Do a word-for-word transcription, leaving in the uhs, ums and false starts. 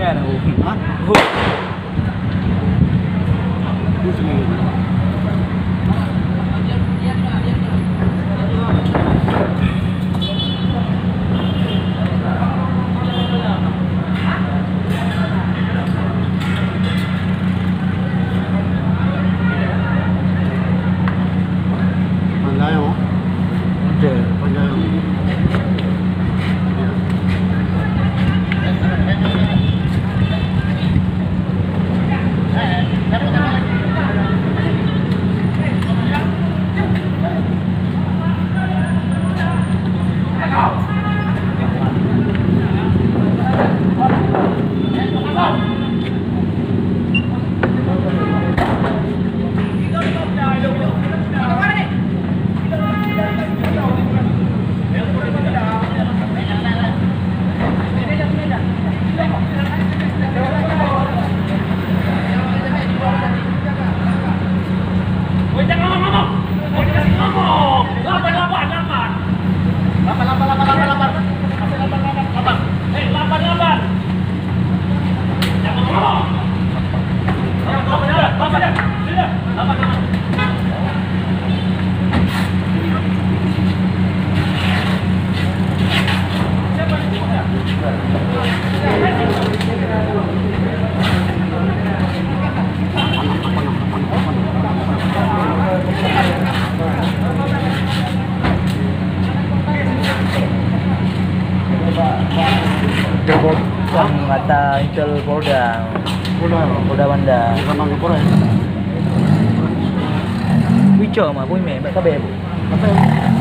Hah? Pandai, oh. Oke. Pandai, oh. Woi, jangan ngomong, ngomong. Woi, jangan ngomong. Lapan, lapan, lapan. Lapan, lapan, lapan, lapan, lapan. Lapan, lapan, lapan, lapan. Eh, lapan, lapan. Jangan ngomong. Lapan, lapan, lapan, lapan. Lapan, lapan. Kang Atta intel Polda. Polda. Polda Banda. Sama Polres. Wicok mah, pun meh, bak kabeh, Bu. Apa?